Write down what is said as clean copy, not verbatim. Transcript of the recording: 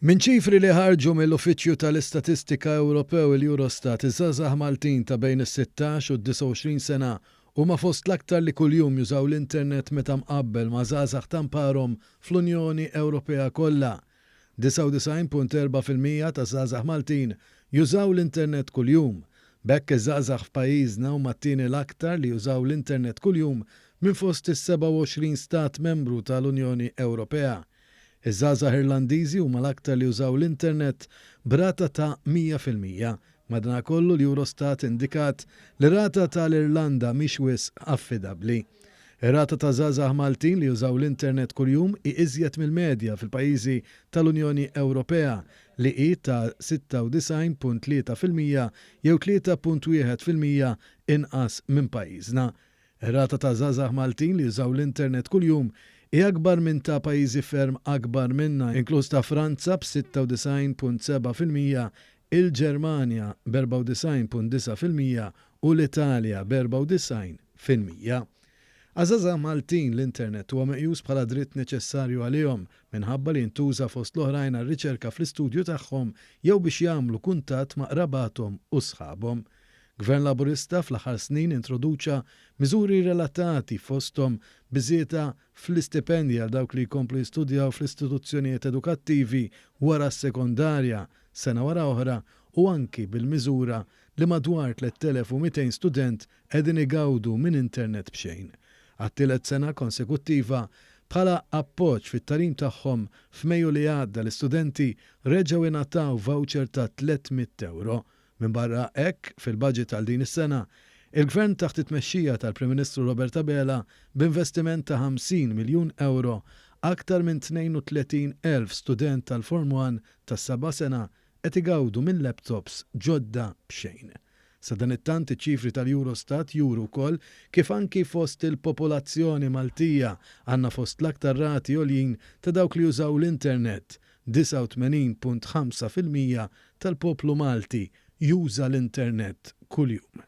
Minn ċifri li ħarġu mill-Uffiċċju tal-Istatistika Ewropew, il-Eurostat, iż-żgħażagħ Maltin ta' bejn is-16 u d-29 sena huma fost l-aktar li kuljum jużaw l-internet meta mqabbel ma' żgħażagħ ta' mparhom fl-Unjoni Ewropea kollha. 99.4% taż-żgħażagħ Maltin jużaw l-internet kuljum. B'hekk iż-żgħażagħ f'pajjiżna huma t-tieni l-aktar li jużaw l-internet kuljum minn fost is-27 stat membru tal-Unjoni Ewropea. Iż-żgħażagħ Irlandiżi huma l-aktar li jużaw l-internet b'rata ta' 100%. Madanakollu l-Eurostat indikat li rata tal-Irlanda mhix wisq affidabbli. Ir-rata ta' żgħażagħ Maltin li jużaw l-internet kuljum hi iżjed mill-medja fil-pajjiżi tal-Unjoni Ewropea li hi ta' 96.3% jew 3.1% inqas minn pajjiżna. Ir-rata ta' żgħażagħ Maltin li jużaw l-internet kuljum hi akbar minn ta' pajjiżi ferm akbar minna, inkluż ta' Franza b'96.7%, il-Ġermanja b'94.9% u l-Italja b'94%. Għaż-żgħażagħ Maltin l-internet huwa meqjus bħala dritt neċessarju għalihom minħabba li jintuża fost l-oħrajn għar-riċerka fl-istudju tagħhom jew biex jagħmlu kuntatt ma' qrabathom u sħabhom. Gvern Laburista fl-aħħar snin introduċa miżuri relatati fosthom biżieda fl-istipendji għal dawk li jkomplu jistudjaw fl-istituzzjonijiet edukattivi wara s-sekondarja sena wara oħra u anki bil-miżura li madwar 3,200 student qegħdin igawdu minn internet b'xejn. Għat-tielet sena konsekuttiva, bħala appoġġ fit-tagħlim tagħhom, f'Mejju li għadda l-istudenti reġgħu ingħataw voucher ta' 300 ewro. Minbarra hekk, fil-budget għal din is-sena, il-Gvern taħt it-tmexxija tal-Prim Ministru Robert Abela b'investiment ta' 50 miljun ewro, aktar minn 32,000 student tal-Form One tas-seba' sena qed igawdu minn laptops ġodda b'xejn. Sadanittant iċ-ċifri tal-Eurostat juru wkoll kif anki fost il-popolazzjoni Maltija għandna fost l-aktar rati għoljin ta' dawk li jużaw l-internet, 89.5% tal-poplu Malti juża l-internet kuljum.